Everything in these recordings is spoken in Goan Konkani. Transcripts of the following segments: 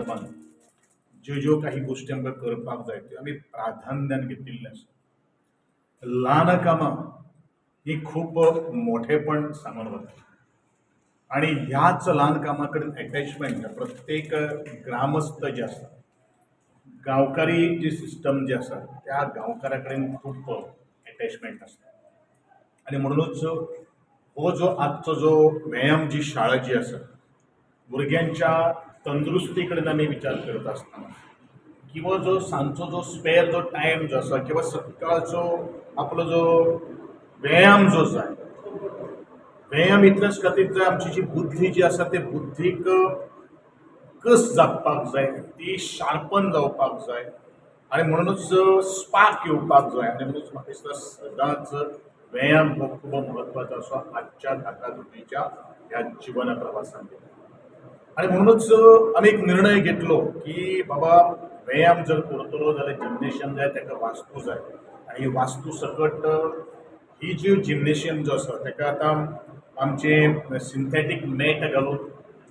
प्रमाण ज्यो ज्यो काही गोश्टी आमकां करपाक जाय त्यो आमी प्राधान्यान घेतिल्लें आसा. ल्हान कामां ही खूब मोठेपण सांगून वता आनी ह्याच ल्हान कामां कडेन एटॅचमेंट प्रत्येक ग्रामस्थ जे आसा, गांवकारी जी सिस्टम जी आसा, त्या गांवकारा कडेन खूब एटॅचमेंट आसता. आनी म्हणुनूच हो जो आजचो जो व्यायाम जी शाळा जी आसा, भुरग्यांच्या तंदुरुस्ती कडेन आमी विचार करता आसतना किंवा जो सांजचो जो स्पेर जो टायम जो आसा किंवा सकाळचो आपलो जो व्यायाम जो जाय, व्यायाम इतलेच खातीर जाय, आमची जी बुद्धी जी आसा ते बुद्धीक कस जागपाक जाय, ती शार्पन जावपाक जाय आनी म्हणुनूच स्पार्क येवपाक जाय. आनी म्हणूनच म्हाका दिसता सदांच व्यायाम हो खूब म्हत्वाचो असो आजच्या धाकाधुकीच्या ह्या जिवन प्रवासान. आनी म्हणुनूच आमी एक निर्णय घेतलो की बाबा, व्यायाम जर करतलो जाल्यार जिम्नेशियम जाय, ताका वास्तू जाय. आनी ही वास्तू सकट ही जी जिम्नेशियम जो आसा ताका आतां आमचे सिंथेटीक मॅट घालून,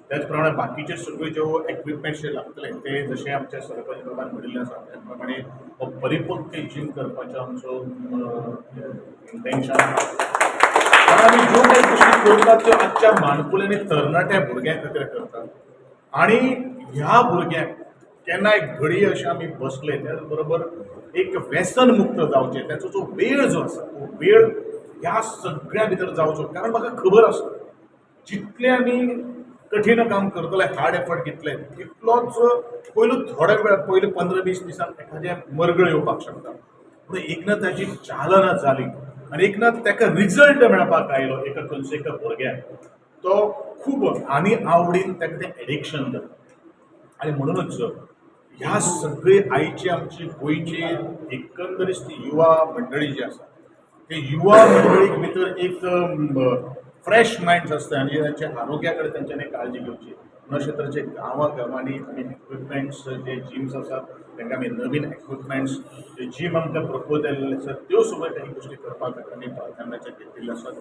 त्याच प्रमाणे बाकीचे सगळ्यो ज्यो एक्विपमेंट्स जे लागतले ते जशे आमच्या सरपंच बाबान म्हणिल्लें आसा त्या प्रमाणे हो परिपक्व जीम करपाचो आमचो इंटेन्शन आसा. कारण आमी ज्यो काही गोश्टी करतात त्यो आजच्या माणकुल्या आनी तरणाट्या भुरग्यां खातीर करतात. आनी ह्या भुरग्यांक केन्नाय घडये अशें आमी बसले, त्याच बरोबर एक व्यसन मुक्त जावचें, ताचो जो वेळ जो आसा तो वेळ ह्या सगळ्या भितर जावचो. कारण म्हाका खबर आसा, जितलें आमी कठीण काम करतले, हार्ड एफर्ट घेतले, तितलोच पयलू थोड्या वेळ पयले 15-20 दिसान एखादें मरगळ येवपाक शकता. पूण एकदां ताची चालना जाली आनी एकदां ताका रिजल्ट मेळपाक आयलो एका खंयच्या एका भुरग्याक, तो खूब आनी आवडीन ताका तें एडिक्शन जाता. आनी म्हणुनूच ह्या सगळी आयची आमची गोंयची एकंदरीत ती युवा मंडळी जी आसा, ते युवा मंडळीक भितर एक फ्रेश मायंड्स आसता आनी तांच्या आरोग्या कडेन तेंच्यांनी काळजी घेवची म्हणून अशे तरेचे गांवां गांवांनी आमी इक्विपमेंट्स जे जिम्स आसात तांकां आमी नवीन इक्विपमेंट्स जे जीम आमकां प्रपोज जाल्ले आसात त्यो सगळ्यो काही गोश्टी करपा खातीर आमी प्राधान्याचेर घेतिल्ले आसात.